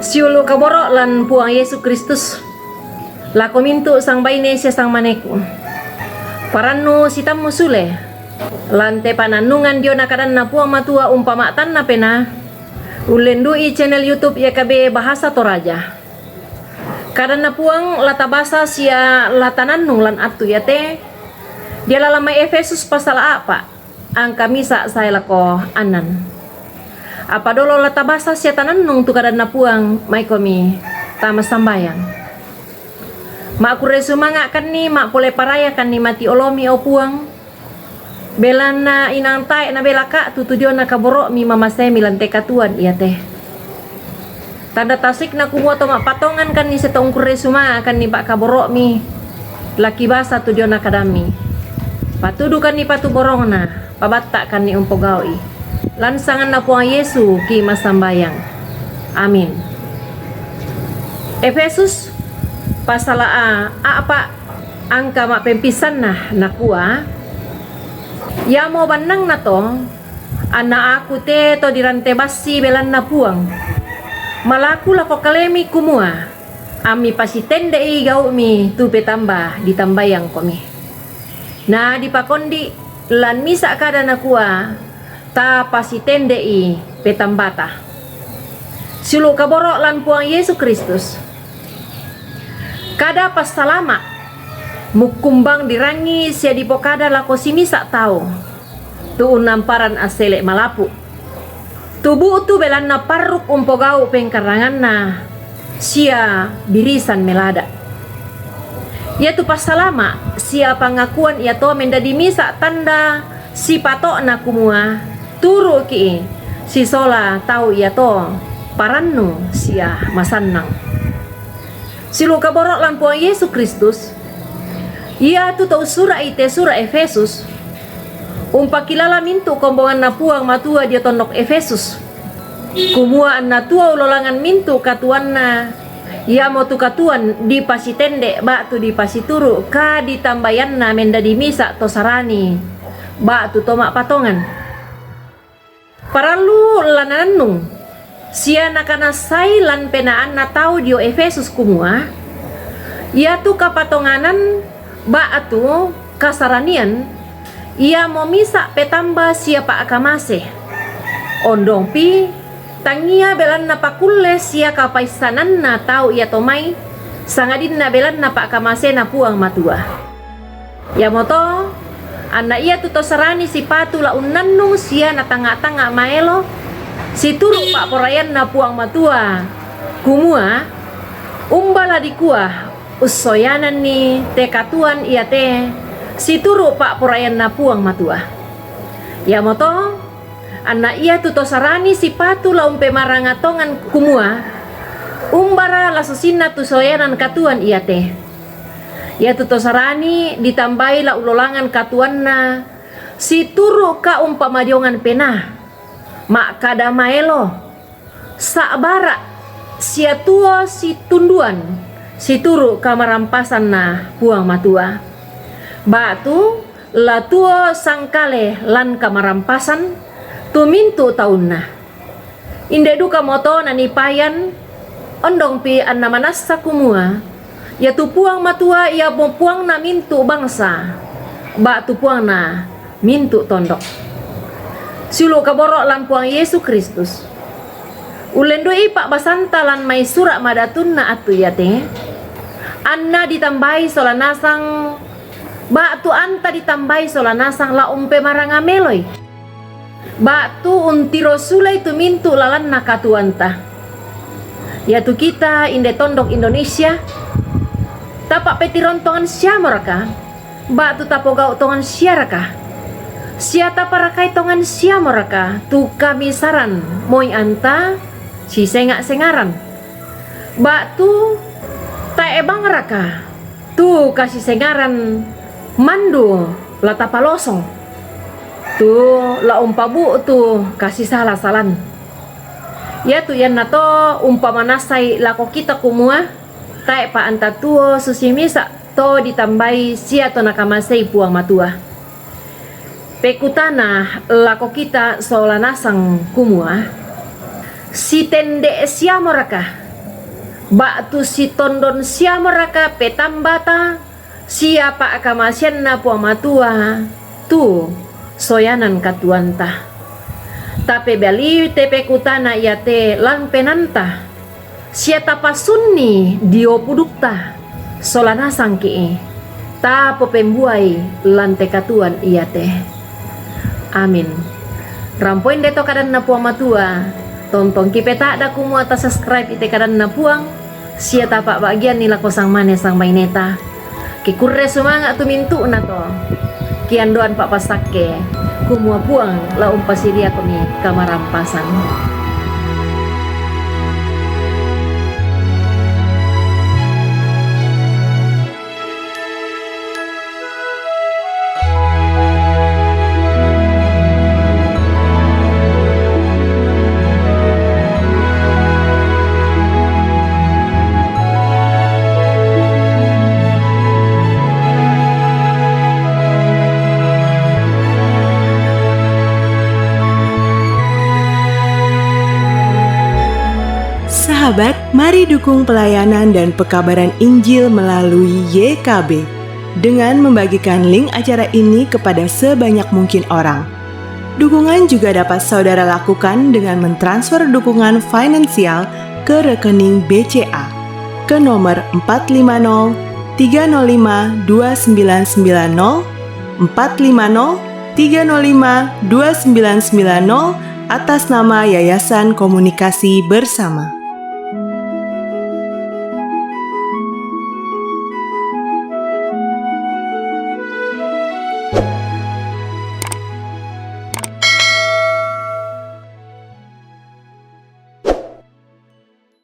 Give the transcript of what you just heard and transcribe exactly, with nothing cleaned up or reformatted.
Siulu' kaboro' lan Puang Yesu Kristus, lako mintu' sangbaine sia sangmaneku. Parannu sitammu sule, lan te panannungan diona kadanna Puang Matua umpama'tanna penaa, ullendu'i channel YouTube Y K B Bahasa Toraja. Kadanna Puang la tabasa sia la tanannung lan attu iate, dio lalan mai Efesus pasala a'pa', angka misa' sae lako annan. Apa dolo la tabasa sia tanannung tu kadanna Puang, maikomi tama sambayang. Ma'kurre sumanga'kanni, ma'pole parayakanni mati olomi, o Puang, belanna inang tae' nabelaka' tu, tu diona kaboro'mi mamaseimi lan te katuoan iate. Tanda tasikna kumua to ma'patongankanni sia to ungkurre sumanga'kanni pa'kaboro'mi, la kibasa tu diona kadammi. Patudukanni patu borongna, pabatta'kanni umpogau'i. Lan sanganna Puang Yesu ki massambayang. Amin. Efesus pasala a a'pa' angka ma'pempissanna, nakua, Iamo bannangna to, anna aku te to dirante bassi belanna Puang, malaku lako kalemi kumua, ammi pasitende'i gau'mi tu petamba ditambayangkomi. Na dipakondi' lan misa' kada nakua, tapasitende'i petambata. Siulu' kaboro' lan Puang Yesu Kristus. Kada passalama' mukkumbang dirangi sia dipokada lako simisa' tau tu unnamparan assele' malapu', tu bu'tu belanna parruk umpogau' pengkarranganna sia birisan melada'. Iatu passalama' sia pangakuan iato mendadi misa' tanda sipato'na kumua turu'ki' sisola tau iato parannu sia masannang. Siulu' kaboro' lan Puang Yesu Kristus, iatu to ussura'i te sura' Efesus, umpakilala mintu' kombonganna Puang Matua dio tondok Efesus, kumua anna tuo ulolangan mintu' katuoanna, iamotu katuoan dipasitende' ba'tu dipasituru' kaditambayanna mendadi misa' to sarani ba'tu to ma'patongan. Parallu la nanannung sia nakanassai lan penaanna tau dio Efesus kumua, iatu kapatonganan ba'tu kasaranian iamo misa' petamba sia pa'kamase. Ondongpi, tangia belanna pakulle sia kapaissananna tau iato mai, sangadinna belanna pa'kamasena Puang Matua. Iamoto, anna iatu to sarani sipatu la unnannung sia natangnga'-tangnga' maelo, situru' pa'poraianna Puang Matua, kumua, umba la dikua, ussoyananni te katuoan iate, situru' pa'poraianna Puang Matua. Iamoto, anna iatu to sarani sipatu la umpemaranga tongan kumua, umbara la susinna tu soyanan katuoan iate. Iatu to sarani ditambai la ulolangan katuoanna, situru' ka umpamadiongan penaa, ma'kada maelo, sa'bara', sia tuo situnduan, situru' kamarampasanna Puang Matua. Ba'tu la tuo sangkale lan kamarampasan tu mintu' taunna. Inde dukamoto nanipayan, ondongpi anna manassa kumua, iatu Puang Matua iamo Puangna mintu' bangsa, ba'tu Puangna mintu' tondok. Siulu' kaboro' lan Puang Yesu Kristus. Ullendu'i pa'basanta lan mai sura' madatunna attu iate, anna ditambai sola nasang, ba'tu anta ditambai sola nasang la umpemaranga meloi. Ba'tu untiro sulei tu mintu' lalanna katuoanta. Iatu kita inde tondok Indonesia, tapa'petiron tongan siamoraka, ba'tu tapogau' tongan siaraka? Sia taparakai tongan siamoraka tu kamisaran moi anta sisenga'-sengaran? Ba'tu tae' bangraka tu kasisengaran mandu la tapalosong, tu la umpabu'tu kasisala-salan? Iatu iannato umpamanassai lako kita kumua, tae'pa anta tuo susi misa' to ditambai sia to nakamasei Puang Matua. Pekutana lako kita sola nasang kumua, sitende' siamoraka Ba'tu sitondon siamoraka petambata, sia pa'kamaseanNa Puang Matua, tu soyanan katuoanta. Tapebaliu te pekutana iate lan penaanta, sia tapasunni dio pudukta, sola nasangki, tapopembuai lan te katuoan iate. Amin. Rampoi nde to kadanNa Puang Matua, tontongki peta'da kumua tasubscribe i te kadanNa Puang, sia tapa'ba'gianni lako sangmane sangmaineta. Ke kurre sumanga' tu mintu'nato, kiandoan pa'pasakke, kumua Puang la umpasiriakomi kamarampasan. Sahabat, mari dukung pelayanan dan pekabaran Injil melalui Y K B dengan membagikan link acara ini kepada sebanyak mungkin orang. Dukungan juga dapat saudara lakukan dengan mentransfer dukungan finansial ke rekening B C A ke nomor empat lima nol tiga nol lima dua sembilan sembilan nol, empat lima nol tiga nol lima dua sembilan sembilan nol, atas nama Yayasan Komunikasi Bersama.